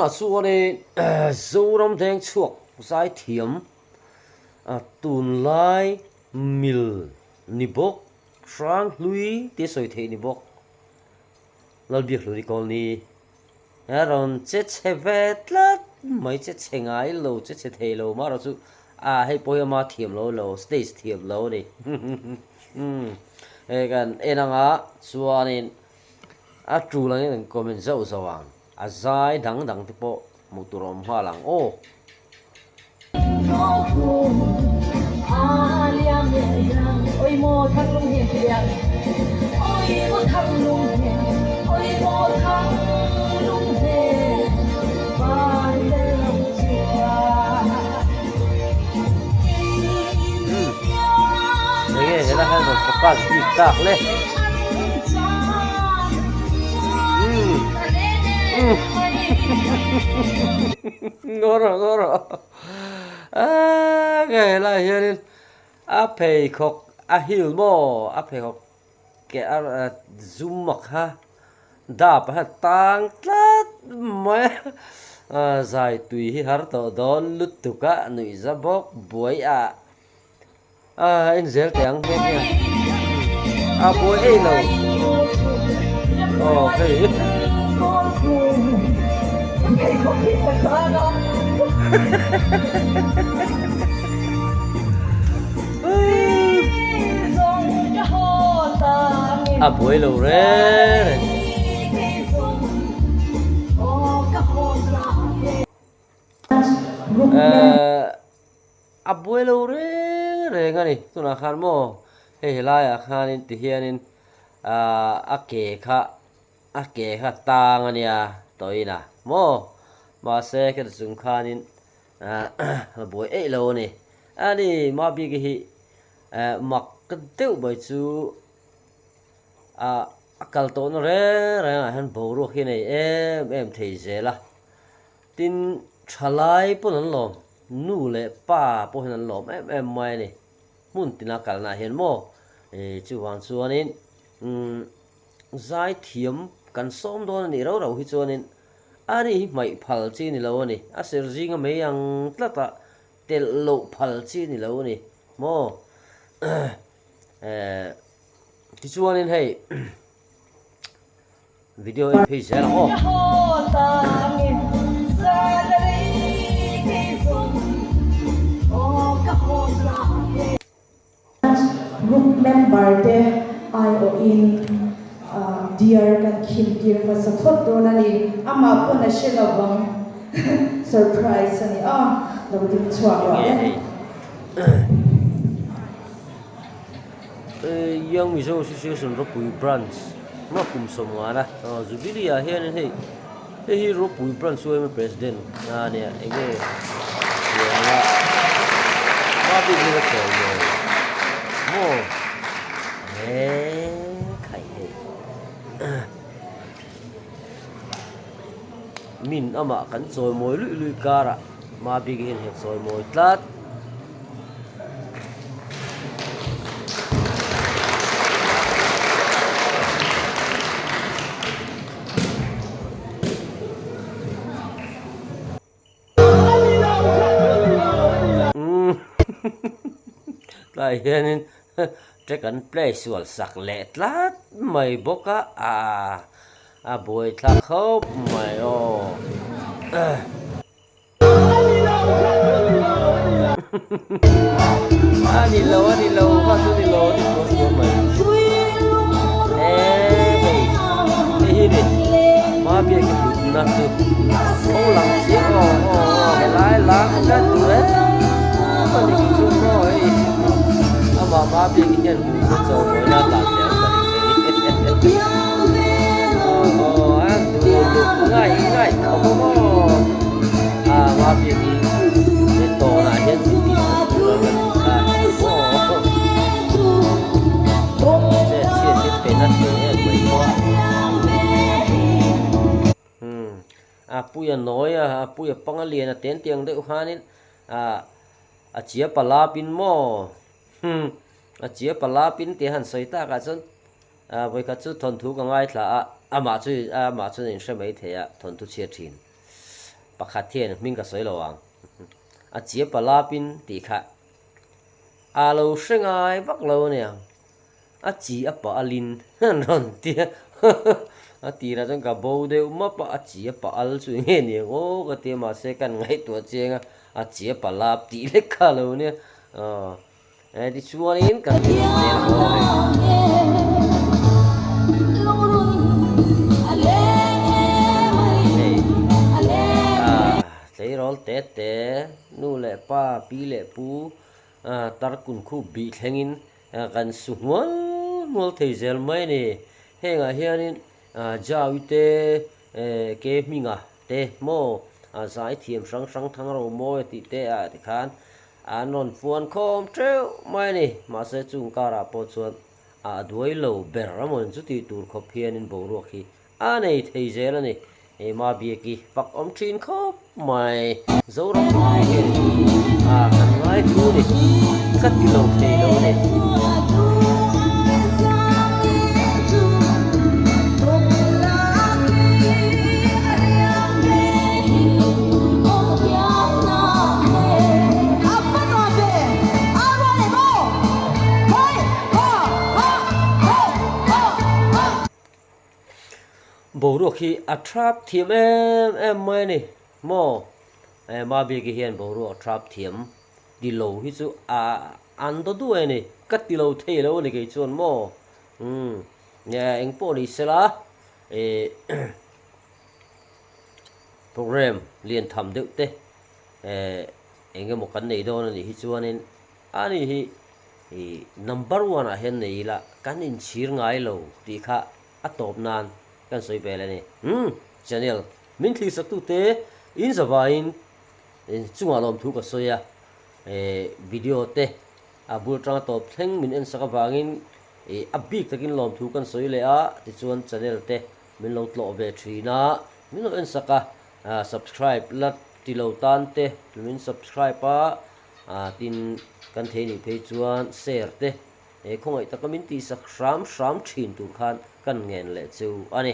Tunah chuanin Zoram Dengchhuak zaithiam tunlai mil ni bawk, Hranghlui tih a sawi theih ni bawk, Lalbiakhluni Kawlni a rawn che chhe ve tlat mai, che chhe ngai lo, che chhe thei lo marawh chu a hei pawh hi ama thiam lo lo, stage thiam lo a ni. Hei kan en anga chuanin a tul angin kan comment zauh zauh ang, a zai dang dang te pawh hmuh tur a awm nghal ang aw. Enge helai hian rawn focus bik tak le. Ngawr ngawr aaa nge helai hianin a pheikhawk a heel maw a pheikhawk ke a zum a kha dap a hian tang tlat mai a zai tui hi har tawh dawn lutuk a nuih za bawk buai a a en zel teh ang nghe nghe a buai ei lo aw hei a buai lo reng reng. A buai lo reng reng a ni. Tunah khan maw hei helaiah khanin tihianin ahh a ke kha a ke kha tang a nia tawina maw mahse kheti chung khanin ahh a buai eih lo a ni. A ni Mabiki hi eh mak ka deuh mai chu ah a kal tawhna reng rengah hian boruak hi a nei em em thei zel a. Tin, thalai pawn an lawm, nu leh pa pawh hian an lawm em em mai a ni. Hmun tina kalnaah hian maw chuvang chuanin zaithiam kan sawm dawn a nih rau rau hi chuanin a ni hi hmaih phal chi ni lo a ni. A ser zinga mai ang tlata telh loh phal chi ni lo a ni maw. Tichuanin hei. Video en phei zel ang aw. Group member te aiawhin dear kan khim tir hmasa phawt dawn a ni. Amah pawn a hre lovang. Surprise a ni a, lo ding chhuak rawh e. Young Mizo Association Ropui Branch hma kum sawmngana Jubilee ah hianin hei hei hi Ropui Branch yma President a nia enge tianga hma bik hi ka sawi mawi maw eee khai hei min amah kan chawi mawi luih luih karah hma bik hian hei chawi mawi tlat. Tlai hianin track an play sual sak leh tlat mai bawk a ah a buai thlak khawp mai aw. A ni lo a ni lo kha chu ni lo ni sual sual mai eee hei hei hi ni hma biak hi hlut na chu khaw lang chiang aw aw aw helai lang tlat duh em a ni chu maw hei amah hma biak hi hian hmuh chu chaw mawina tlan leh ang ka ring hei aw aw a duh luk ngaih ngaih khawp a maw. A hma biak hi he tawnah hian min tih chhan tur a kan tih kha aw chet chhiat hi pe na thei em mai pawh a umm a puia nawi a a puia panga lian a ten tiang deuh khanin ah a chia palapin maw hum a chia palapin tih a han sawi takah chuan ah vawikhat chu thawnthu ka ngaithla a amah chu amah chuan a inhre mai thei a thawnthu chhiat thin. Pakhat hian hming ka sawi lo ang. A chia palapin tih kha a lo hre ngai vak lo aniang. A chi a pah alin an rawn ti a, a tirah chuan ka bo deuh map a, a chi a pah al chu eng nge ni ang aw ka ti a, mahse kan ngaihtuah chiang a, a chi a pah lap tih lek kha a lo nia. Aw tichuanin kan zel ang aw hei. Hei tleirawl te te nu leh pa pi leh pu tarkun khup bih thlengin Kan su hnual hnual thei zel mai a ni. Hengah hianin Jaui te, Ke Hminga te maw zai thiam hrang hrang thang ro mawi tih te ah tikhan an rawn fuan khawm teuh mai a ni. Mahse chung karah pawh chuan a duai lo ber a maw chuti tur khawp hianin boruak hi A nei thei zel a ni. Hei Mabiaki fak awm thin khawp mai. Zoram mipui hian a kan ngai hlu ni. Ka ti lo thei lo a ni. Boruak hi a thrap thiam em em mai a ni maw? Eh Mabiki hian boruak a thrap thiam ti lo hi chu a an daw duai a ni, ka ti lo thei lo a ni kei chuan maw? Umm eng pawh ni sela eh program lian tham deuh te eh eng emaw kan nei dawn a nih hi chuanin ani hi Ih number one ah hian nei ila kan inchhir ngai lo tih kha a tawp nan kan sawi vel a ni. Umm channel min thlisak tute in zavaiin chungah lawmthu ka sawi a, eh video te a bul tanga tawp thleng min en sak avangin ih a bik takin lawmthu kan sawi leh a, tichuan channel te min lo tlawh ve thin a, min lo en sak a, subscribe la ti lo tan te min subscribe a. Ah tin kan thei nih phei chuan share te he khawngaih taka min tihsak hram hram thin tur khan kan ngen leh chu a ni.